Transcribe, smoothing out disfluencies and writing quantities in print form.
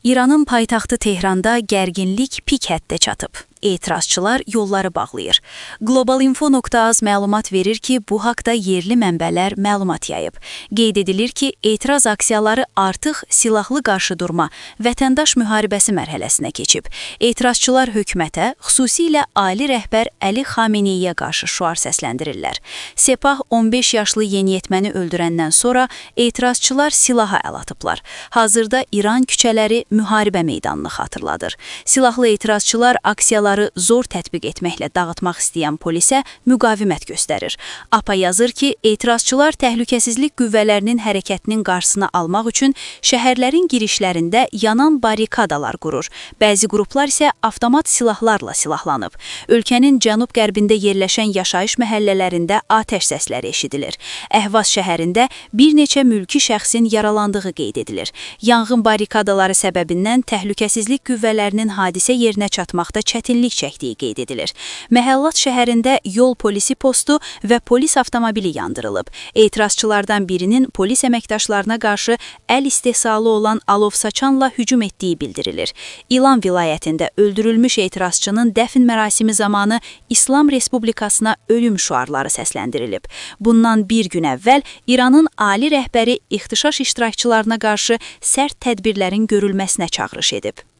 İranın paytaxtı Tehranda gərginlik pik həddə çatıb. Etirazçılar yolları bağlayır. Globalinfo.az məlumat verir ki, bu haqda yerli mənbələr məlumat yayıb. Qeyd edilir ki, etiraz aksiyaları artıq silahlı qarşıdurma, vətəndaş müharibəsi mərhələsinə keçib. Etirazçılar hökumətə, xüsusilə ali rəhbər Əli Xameneyiyə qarşı şüar səsləndirirlər. Sepah 15 yaşlı yeniyetməni öldürəndən sonra etirazçılar silaha əl atıblar. Hazırda İran küçələri müharibə meydanını xatırladır. Silahlı etirazçılar aksiyaları zor tətbiq etməklə dağıtmaq istəyən polisə müqavimət göstərir. APA yazır ki, etirazçılar təhlükəsizlik qüvvələrinin hərəkətinin qarşısını almaq üçün şəhərlərin girişlərində yanan barikadalar qurur. Bəzi qruplar isə avtomat silahlarla silahlanıb. Ölkənin cənub-qərbində yerləşən yaşayış məhəllələrində atəş səsləri eşidilir. Əhvaz şəhərində bir neçə mülki şəxsin yaralandığı qeyd edilir. Yanğın barikadaları səbəbindən təhlükəsizlik qüvvələrinin hadisə yerinə çatmaqda çətinlik çəkdiyi qeyd edilir. Məhəllat şəhərində yol polisi postu və polis avtomobili yandırılıb. Etirazçılardan birinin polis əməkdaşlarına qarşı əl istehsalı olan alovsaçanla hücum etdiyi bildirilir. İlan vilayətində öldürülmüş etirazçının dəfn mərasimi zamanı İslam Respublikasına ölüm şüarları səsləndirilib. Bundan bir gün əvvəl İranın ali rəhbəri ixtişaş iştirakçılarına qarşı sərt tədbirlərin görülməsinə çağırış edib.